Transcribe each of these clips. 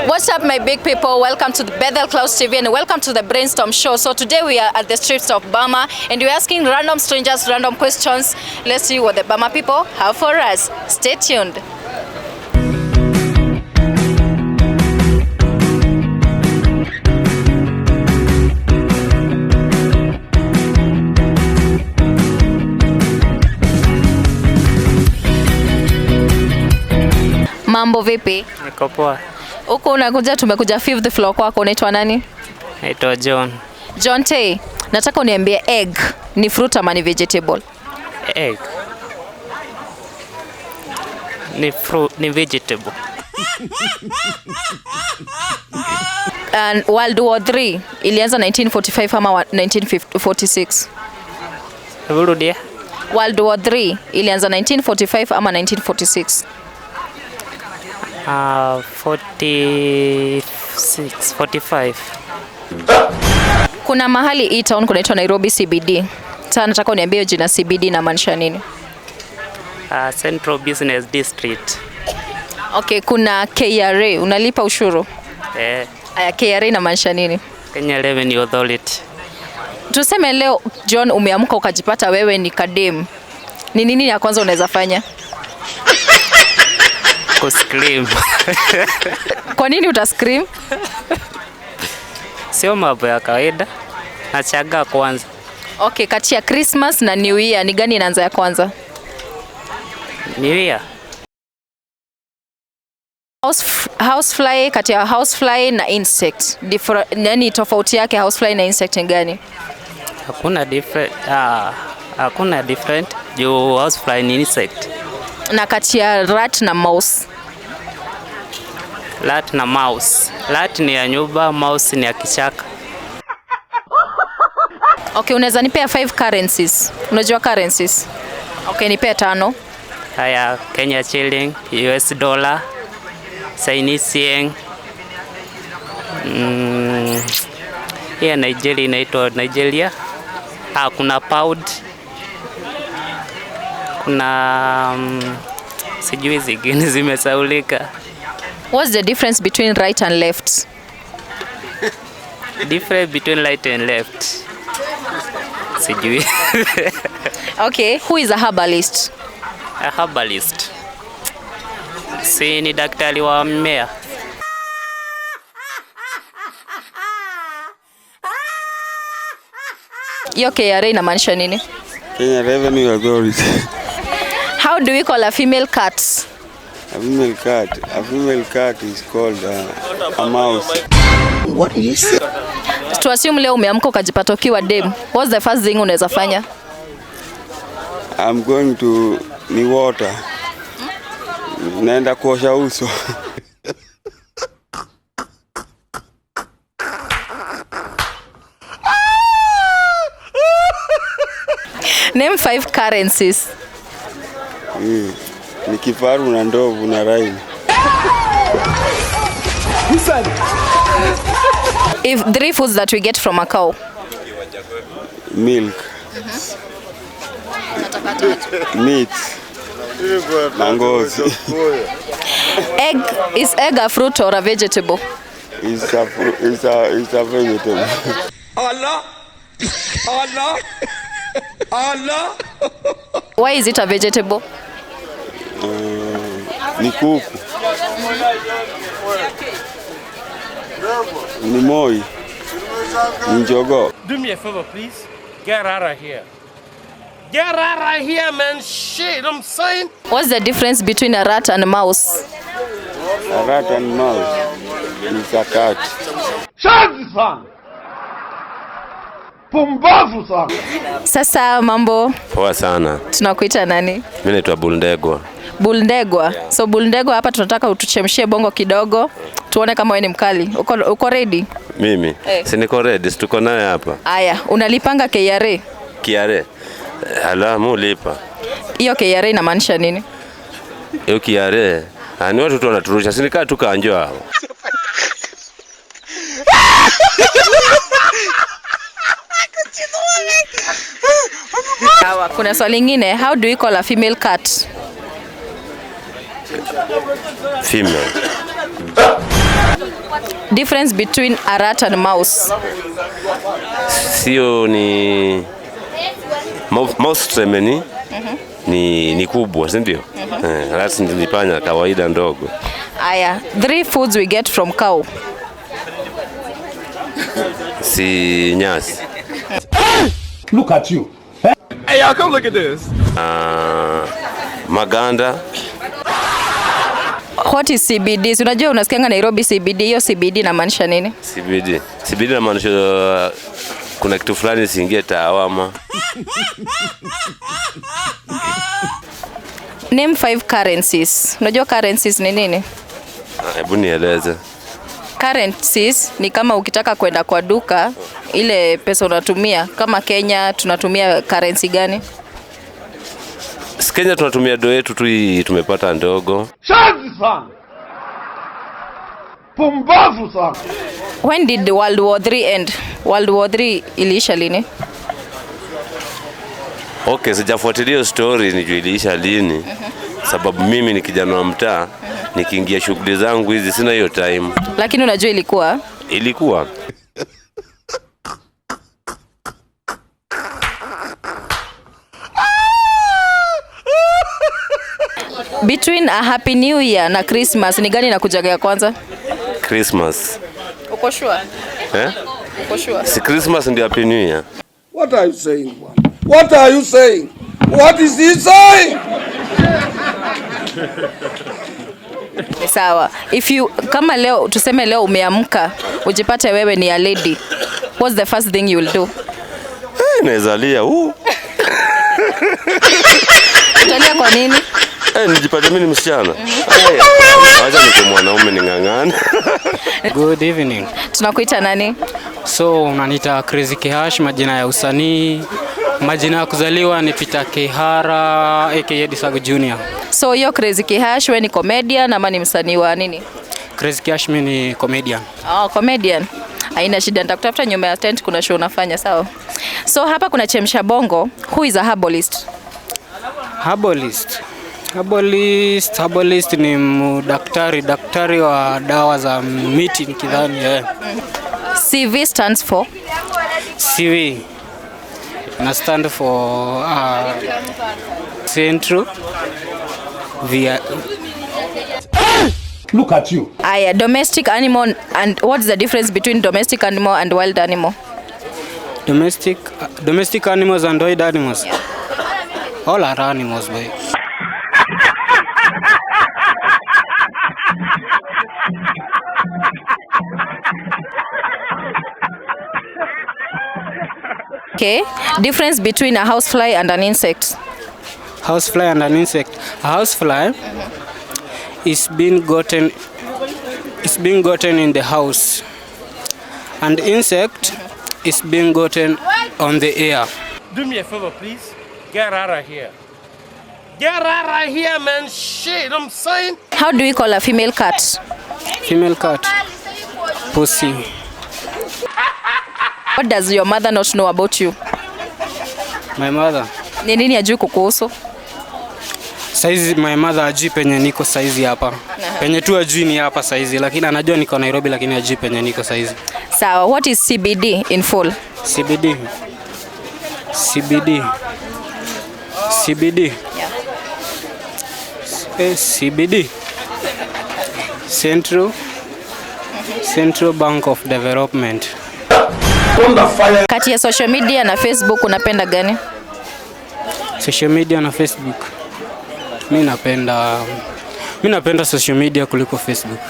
What's up, my big people? Welcome to the Bethel Klaus TV and welcome to the Brainstorm Show. So today we are at the streets of Burma and we're asking random strangers random questions. Let's see what the Burma people have for us. Stay tuned. Mambo vipi? Niko poa. Huku unakuja, tumekuja fifth floor kwako. Unaitwa nani? Naitwa John. John Tay, nataka uniambie egg ni fruit ama ni vegetable? Egg. Ni fruit, ni vegetable. And World War 3 ilianza 1945 ama 1946? Hebu rudia. World War 3 ilianza 1945 ama 1946? 46, 45. Kuna mahali hii town kunaitwa Nairobi CBD. Sasa nataka uniambie jina CBD inamaanisha nini? Central Business District. Okay, kuna KRA, unalipa ushuru. Eh, Aya, KRA inamaanisha nini? Kenya Revenue Authority. Tuseme leo John umeamka ukajipata wewe ni kadem. Ni nini ya kwanza unaweza fanya? Kuscream. Kwa nini utascream? Sio mambo ya kawaida. Nachaga kwanza. Okay, kati ya Christmas na New Year ni gani inaanza ya kwanza? New Year. Housefly, kati ya housefly na insect. Yani tofauti yake housefly na insect ni gani? Hakuna different. Hakuna different. Juu housefly ni insect. Na kati ya rat na mouse. Rat na mouse. Rat ni ya nyumba, mouse ni ya kichaka. Okay, unaweza nipea five currencies. Unajua currencies? Okay, nipea tano. Haya, Kenya shilling, US dollar, Chinese yen. Ya Nigeria inaitwa Nigeria. Kuna pound. Kuna sijui zingine zimesaulika. What's the difference between right and left? Difference between right and left. Sijui. Okay, who is a herbalist? A herbalist. Si ni daktari wa mmea. Hiyo KRA inamaanisha nini? Kenya Revenue Authority. How do we call a female cat? A female cat. A female cat is called a mouse. To assume leo umeamka ukajipata ukiwa dem. What's the first thing unaweza fanya? I'm going to ni water. Naenda kuosha uso. Name five currencies. Ni kifaru na ndovu na rhino. If three foods that we get from a cow. Milk. Meat. Na ngozi. Egg, is egg a fruit or a vegetable? It's a vegetable. Allah, Allah, Allah. Why is it a vegetable? Ni kuku. Ni moi. Ni jogoo. Do me a favor, please. Get out of here. Get out of here, man. Shit, I'm saying. What's the difference between a rat and a mouse? A rat and mouse is a cat. Shanzi sana. Pumbavu sana. Sasa mambo, Poa sana. tunakuita nani? Mimi naitwa Bulndegwa. Bulndegwa. So Bulndegwa, hapa tunataka utuchemshie bongo kidogo, tuone kama wewe ni mkali. Uko ready? Mimi Eh. si niko ready, si tuko naye hapa. Aya, unalipanga KRA? KRA. Ala mulipa. Hiyo KRA inamaanisha nini? Hiyo KRA. Ni watu tu wanaturusha, si nikaa tu kanjo hao. Sawa, kuna swali lingine, how do we call a female cat? Female. Difference between a rat and mouse. Sio ni mouse tuseme ni kubwa, si ndio? Eh, rat ni panya kawaida ndogo. Aya, three foods we get from cow. Si nyasi. Look at you. Hey, y'all, come look at this. Maganda. What is CBD? Si unajua unasikianga Nairobi CBD, hiyo CBD inamaanisha nini? CBD. CBD inamaanisha kuna kitu fulani siingie tawama. Name five currencies. Unajua currencies ni nini? Hebu nieleze. Currencies ni kama ukitaka kwenda kwa duka ile pesa unatumia. Kama Kenya tunatumia currency gani? Si Kenya tunatumia do yetu tu hii tumepata ndogo. Shenzi sana. Pumbavu sana. When did the World War 3 end? World War 3 iliisha lini? Okay, sijafuatilia hiyo story nijue iliisha lini. Sababu mimi ni kijana wa mtaa, nikiingia shughuli zangu hizi sina hiyo time. Lakini unajua ilikuwa Ilikuwa between a happy new year na Christmas ni gani inakujaga ya kwanza? Christmas. Uko sure? Eh? Uko sure? Si Christmas ndio Happy New Year. What are you saying, bwana? What are you saying? What is he saying? Ni sawa. If you kama leo tuseme leo umeamka ujipate wewe ni a lady. What's the first thing you will do? Eh, naweza lia. Utalia kwa nini? Eh, nijipate mimi ni msichana. Eh, hapana. Wacha niko mwanaume ning'ang'ane. Good evening. Tunakuita nani? So unaniita Crazy Kehash, majina ya usanii. Majina ya kuzaliwa ni Peter Kehara aka Disago Junior. So hiyo Crazy Kihash, wewe ni comedian ama ni msanii wa nini? Crazy Kehash mimi ni comedian. Oh, comedian. Haina shida, nitakutafuta nyuma ya tent, kuna show unafanya, sawa? So hapa kuna Chemsha Bongo, who is a herbalist? Herbalist. Herbalist ni daktari, daktari wa dawa za miti nikidhani, yeah. CV stands for? CV na stand for Central via. Look at you. Aya, domestic animal, and what's the difference between domestic animal and wild animal? Domestic animals and wild animals. Yeah. All are animals, boy. Okay. Difference between a housefly and an insect. Housefly and an insect. A housefly is being gotten in the house, and insect is being gotten on the air. Do me a favor, please. Get out of here. Get out of here, man. Shit, I'm saying. How do we call a female cat? Female cat. Pussy. What does your mother not know about you? My mother. Ni nini hajui kukuhusu? Saizi my mother hajui penye niko saizi hapa. Penye tu hajui ni hapa saizi, lakini anajua niko Nairobi, lakini hajui penye niko saizi. Sawa, what is CBD in full? CBD. CBD. CBD. Yeah. CBD. Central Bank of Development. Kati ya social media na Facebook unapenda gani? Social media na Facebook. Mimi napenda social media kuliko Facebook.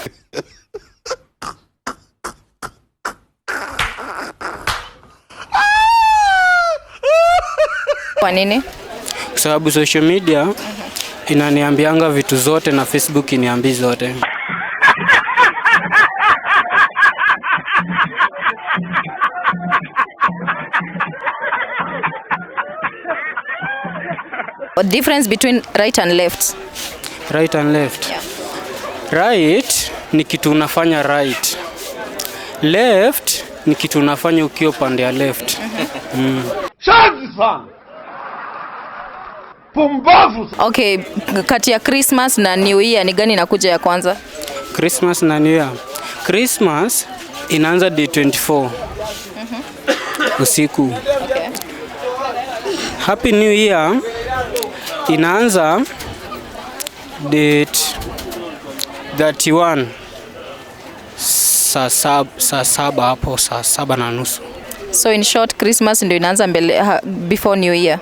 Kwa nini? Kwa sababu social media inaniambianga vitu zote na Facebook iniambi zote. What difference between right and left? Right and left. Yeah. Right ni kitu unafanya right. Left ni kitu unafanya ukiwa pande ya left. Shenzi sana. Pumbavu. Okay, kati ya Christmas na New Year ni gani inakuja ya kwanza? Christmas na New Year. Christmas inaanza day 24 usiku. Okay. Happy New Year inaanza date 31 saa saba hapo, saa 7:30. So in short, Christmas ndio inaanza mbele before New Year.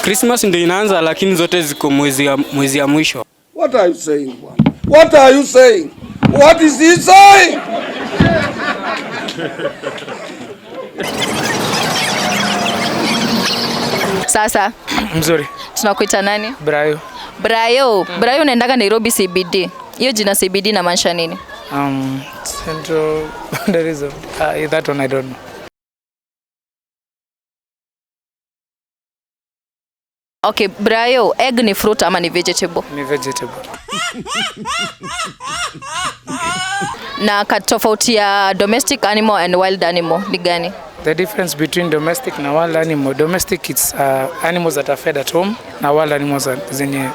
Christmas ndio inaanza, lakini zote ziko mwezi ya mwisho. What are you saying, bwana? What are you saying? What is he saying? Sasa Mzuri. Tunakuita nani? Brayo. Brayo. Brayo, unaendaga Nairobi CBD. Hiyo jina CBD inamaanisha nini? Central there is a that one I don't know. Okay, Brayo, egg ni fruit ama ni vegetable? Ni vegetable. Na tofauti ya domestic animal and wild animal ni gani? The difference between domestic na wild animal. Domestic it's animals that are fed at home, na wild animals are zenye.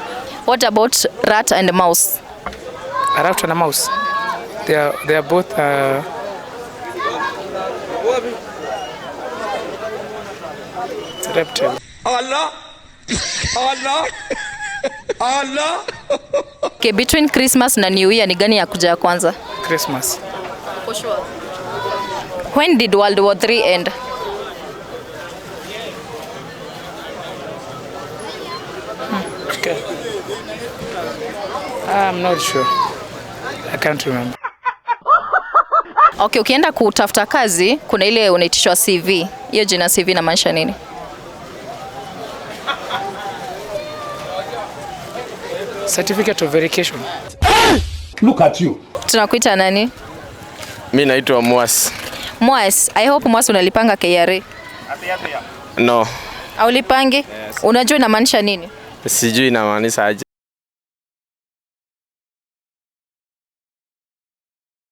What about rat and mouse? A rat and a mouse. They are both reptiles. Allah, Allah, Allah. Okay, between Christmas na New Year ni gani ya kuja ya kwanza? Christmas. For sure. When did World War III end? Okay. I'm not sure. I can't remember. Okay, ukienda kutafuta kazi kuna ile unaitishwa CV. Hiyo jina CV inamaanisha nini? Certificate of verification. Look at you. Tunakuita nani? Mimi naitwa Mwas. Mwas, I hope Mwas unalipanga KRA. No. Aulipangi? Yes. Unajua inamaanisha nini? Sijui inamaanisha aje.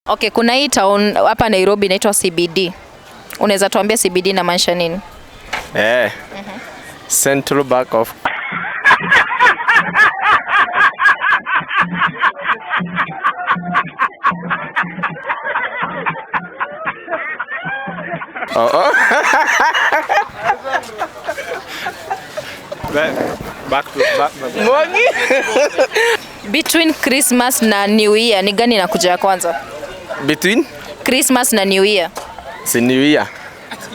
Okay, kuna hii town hapa Nairobi inaitwa CBD. Unaweza tuambia CBD inamaanisha nini? Central Bank of Oh. Back to back. Mwangi. Between Christmas na New Year ni gani inakuja ya kwanza? Between Christmas na New Year. Si New Year.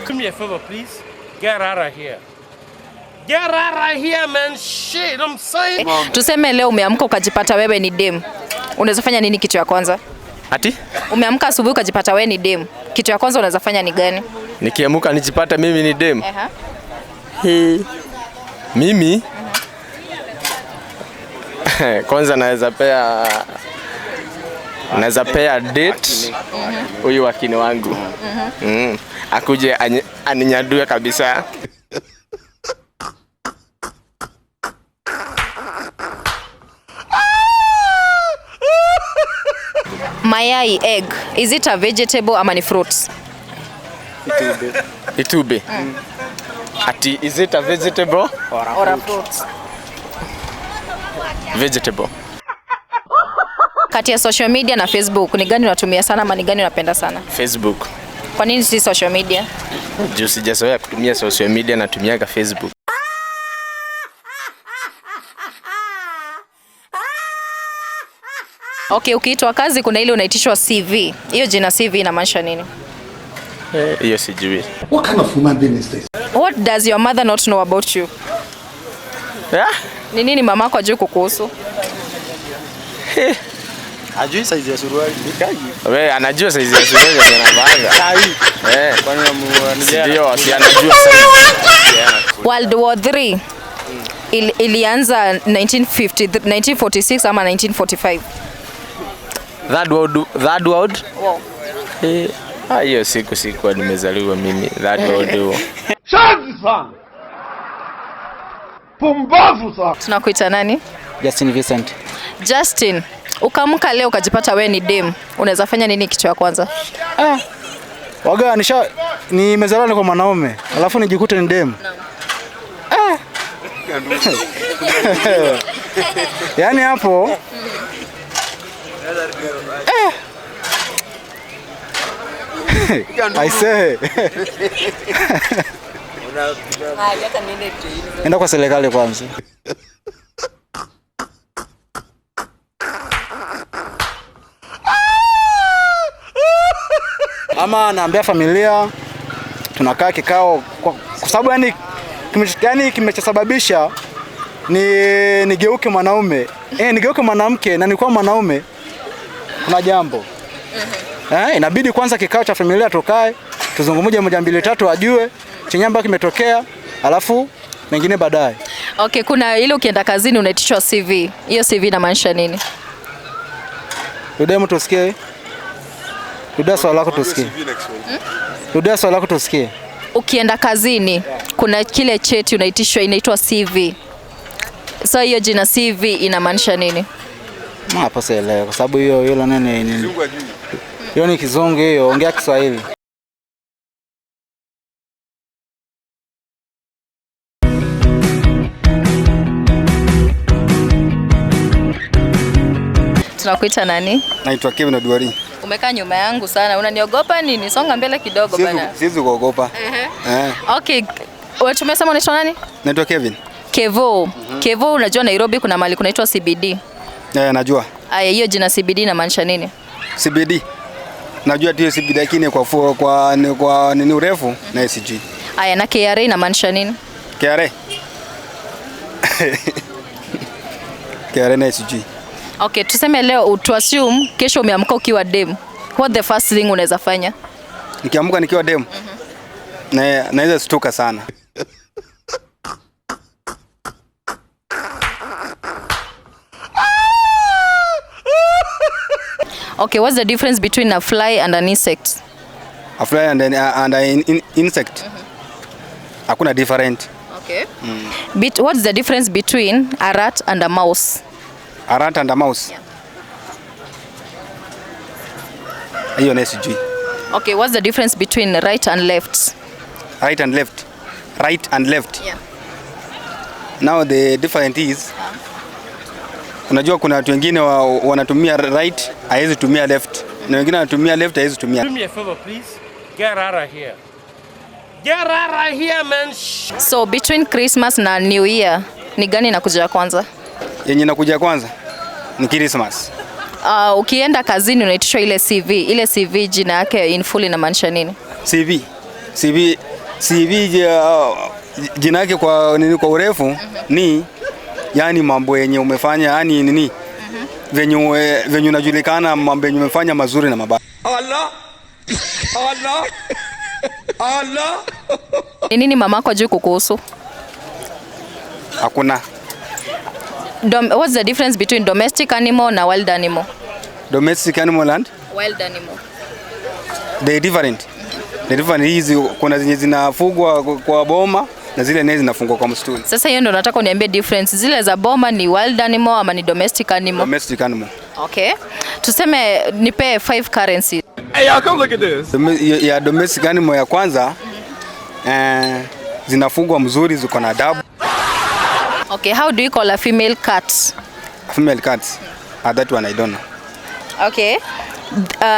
Do me a favor, please. Get out of here. Get out of here, man. Shit, I'm saying. Tuseme leo umeamka ukajipata wewe ni dem. Unaweza fanya nini kitu ya kwanza? Ati? Umeamka asubuhi ukajipata wewe ni dem. Kitu ya kwanza unaweza fanya ni gani? Nikiamka nijipata mimi ni dem. Mimi? Kwanza naweza pea date huyu wakini wangu. Akuje aninyadue kabisa. Mayai, egg, is it a vegetable ama ni fruit? Itube. Ati, is it a vegetable or a fruit? Vegetable. Kati ya social media na Facebook ni gani unatumia sana ama ni gani unapenda sana? Facebook. Kwa nini si social media? Juu sijazoea kutumia social media, natumiaga Facebook. Okay, ukiitwa kazi kuna ile unaitishwa CV. Hiyo jina CV inamaanisha nini? Hiyo sijui. What kind of human being is this? What does your mother not know about you? Yeah? Ni nini mamako hajui kukuhusu? Hajui size ya suruali. Wewe anajua size ya suruali yenye anavaa. Sahi. Kwani unamuangalia? Ndio, si anajua size. World War 3 ilianza 1946 ama 1945? Third world? Wow. Hiyo siku sikuwa nimezaliwa mimi. Third world war. Shazi sana. Pumbavu sana. Tunakuita nani? Justin Vincent. Justin, ukaamka leo ukajipata wewe ni dem, unaweza fanya nini kitu ya kwanza? Waga nimezaliwa kwa mwanaume, alafu nijikute ni dem. Yaani hapo I say. Enda kwa serikali kwanza. Ama naambia familia tunakaa kikao kwa sababu yani kimechosababisha ni nigeuke mwanaume. Nigeuke mwanamke na nikuwa mwanaume, kuna jambo. Inabidi kwanza kikao cha familia tukae, tuzungumze moja mbili tatu, ajue chenye ambacho kimetokea, alafu mengine baadaye. Okay, kuna ile ukienda kazini unaitishwa CV. Hiyo CV inamaanisha nini? Rudia mtu tusikie. Rudia swali lako tusikie. Rudia swali lako tusikie. Ukienda kazini kuna kile cheti unaitishwa inaitwa CV. So hiyo jina CV inamaanisha nini? Hapo sielewi kwa sababu hiyo hiyo nini nini. Hiyo ni kizungu hiyo, ongea Kiswahili. Tunakuita nani? Naitwa Kevin Odwari. Umekaa nyuma yangu sana. Unaniogopa nini? Songa mbele kidogo bana. Siwezi kuogopa. Okay. Wewe tumesema unaitwa nani? Naitwa Kevin. Kevo. Kevo, unajua Nairobi kuna mahali kunaitwa CBD. Najua. Aya, hiyo jina CBD inamaanisha nini? CBD. Najua tu CBD lakini kwa nini urefu na sijui. Aya, na KRA inamaanisha nini? KRA. KRA na sijui. Okay, tuseme leo to assume kesho umeamka ukiwa dem. What the first thing unaweza fanya? Nikiamka nikiwa dem. Na naweza stuka sana. Okay, what's the difference between a fly and an insect? A fly and an insect. Hakuna different. Okay. What's the difference between a rat and a mouse? A rat and a mouse. Hiyo ni sijui. Okay, what's the difference between right and left? Right and left. Right and left. Yeah. Now the difference is, unajua kuna watu wengine wanatumia right, haiwezi tumia left. Na wengine wanatumia left, haiwezi tumia. Do me a favor please. Get out of here. Get out of here, man. So between Christmas na New Year, ni gani inakuja kwanza? Yenye inakuja kwanza ni Christmas. Ukienda kazini unaitishwa ile CV. Ile CV jina yake in full inamaanisha nini? CV. CV CV jina yake kwa nini kwa urefu ni yani mambo yenye umefanya, yani nini? Venye unajulikana, mambo yenye umefanya mazuri na mabaya. Allah. Allah. Allah. Ni nini mamako hajui kukuhusu? Hakuna. What's the difference between domestic animal na wild animal? Domestic animal and wild animal. They different. The different is kuna zenye zinafugwa kwa boma na zile nazo zinafungwa kwa msituni. Sasa hiyo ndio nataka uniambie difference. Zile za boma ni wild animal ama ni domestic animal? Domestic animal. Okay. Tuseme nipe 5 currencies. Hey y'all, come look at this. Ya domestic animal ya kwanza zinafugwa mzuri, ziko na adabu. Okay, how do you call a female cat? A female cat? That one I don't know. Okay.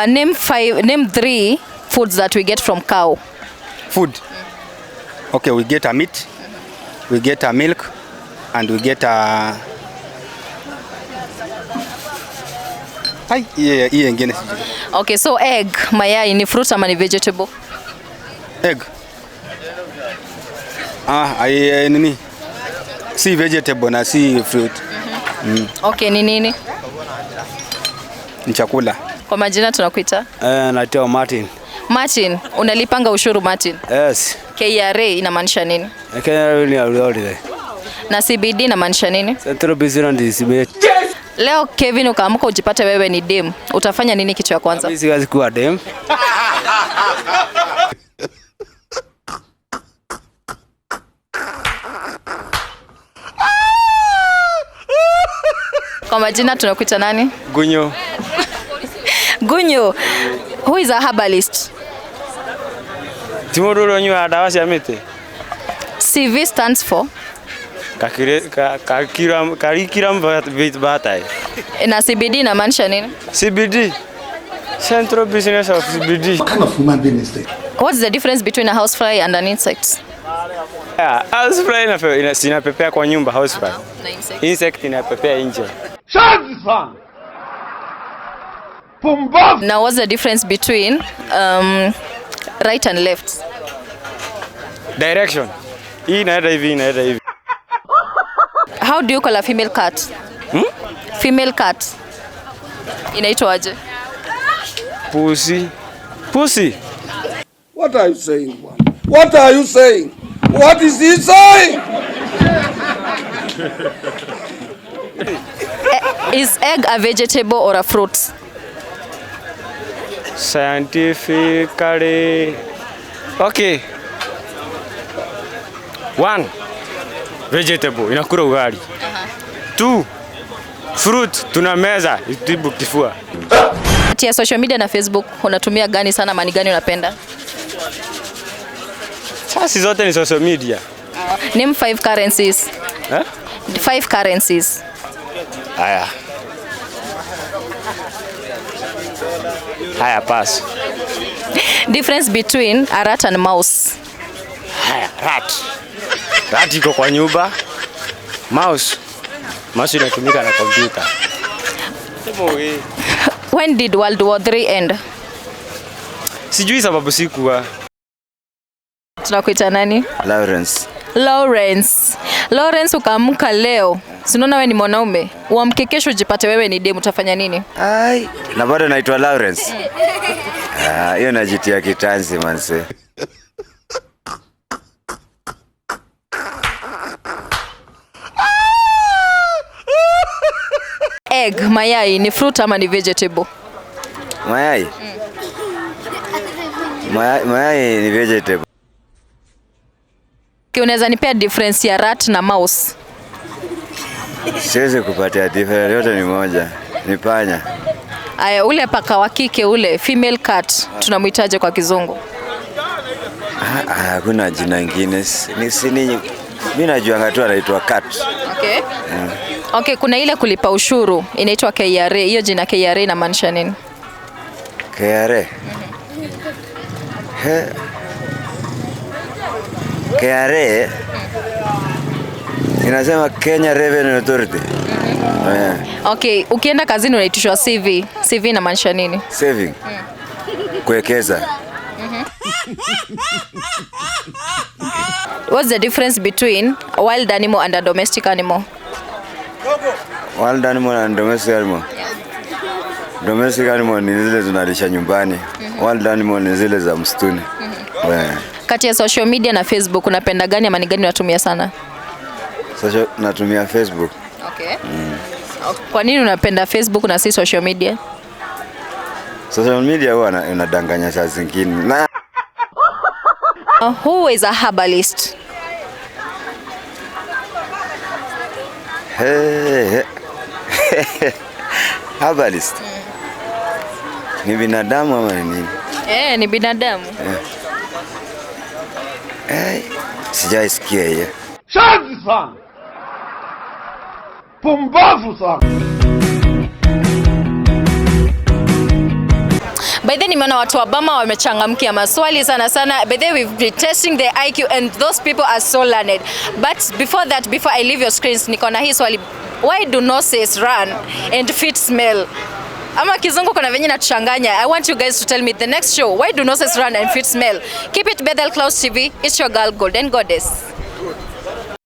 Name 3 foods that we get from cow. Food. Okay, we get a meat, we get a milk, and we get a hiyo ingine sijui. Okay, so egg, mayai ni fruit ama ni vegetable? Egg. Nini? Si vegetable na si fruit. Okay, ni nini? Ni chakula. Kwa majina tunakuita? Naitwa Martin. Martin, unalipanga ushuru Martin? Yes. KRA inamaanisha nini? KRA ni authority. Na CBD inamaanisha nini? Central Business District. Yes! Leo Kevin ukaamka ujipate wewe ni dem, utafanya nini kitu ya kwanza? Mimi siwezi kuwa dem. Kwa majina tunakuita nani? Gunyo. Gunyo. Who is a herbalist? Timururo nyua dawa cia miti. CV stands for? Curriculum vitae. Na CBD inamaanisha nini? CBD. Central Business of CBD. What kind of human being is this? What's the difference between a housefly and an insect? Yeah, housefly inapepea kwa nyumba, housefly. Na insect. Insect inapepea nje. Pumbavu. Now what's the difference between right and left? Direction. Hii inaenda hivi, inaenda hivi. How do you call a female cat? Hmm? Female cat. Inaitwaje? Pussy. Pussy. What are you saying, bwana? What are you saying? What is he saying? Is egg a vegetable or a fruit? Scientifically. Okay. One. Vegetable inakula ugali. Two. Fruit tunameza itibu kifua. Kati ya social media na Facebook unatumia gani sana, mani gani unapenda? Sasa zote ni social media. Name five currencies. Eh? Five currencies. Haya. Haya, pass. Difference between a rat and mouse. Haya, rat. Rat iko kwa nyumba. Mouse. Mouse inatumika na kompyuta. Sema wewe. When did World War III end? Sijui sababu sikuwa. Tunakuita nani? Lawrence. Lawrence. Lawrence, ukaamka leo, si unaona wewe ni mwanaume, uamke kesho ujipate wewe ni demu, utafanya nini? Ai, na bado naitwa Lawrence. Ah, hiyo najitia kitanzi manse. Egg, mayai ni fruit ama ni vegetable? Mayai. Mayai, mayai ni vegetable. Okay, unaweza nipea difference ya rat na mouse? Siwezi kupatia different, yote ni moja. Ni panya. Aya, ule paka wa kike ule female cat tunamuitaje kwa kizungu? Ah, ah, hakuna jina ingine. Ni si ni mimi najuanga tu anaitwa cat. Okay. Okay, kuna ile kulipa ushuru inaitwa KRA. Hiyo jina KRA inamaanisha nini? KRA. He. KRA inasema Kenya Revenue Authority. Eh, Okay, ukienda kazini unaitishwa CV. CV inamaanisha nini? Saving. Kuwekeza. What's the difference between a wild animal and a domestic animal? Wild animal and domestic animal. Domestic animal ni zile tunalisha nyumbani. Wild animal ni zile za msituni. Eh. Kati ya social media na Facebook unapenda gani ama ni gani unatumia sana? Sasa natumia Facebook. Okay. Kwa nini unapenda Facebook na si social media? Social media huwa inadanganya saa zingine. Na Who is a herbalist? Hey, hey. Herbalist. Ni binadamu ama ni nini? Eh, ni binadamu. Eh, sijaisikia hiyo. Shenzi sana. Pumbavu sana. By then nimeona watu wa Bama wamechangamkia maswali sana sana. By then we've been testing the IQ and those people are so learned. But before that, before I leave your screens, niko na hii swali. Why do noses run and feet smell? Ama kizungu kuna venye natuchanganya. I want you guys to tell me the next show. Why do noses run and feet smell? Keep it Bethel Clouds TV. It's your girl Golden Goddess.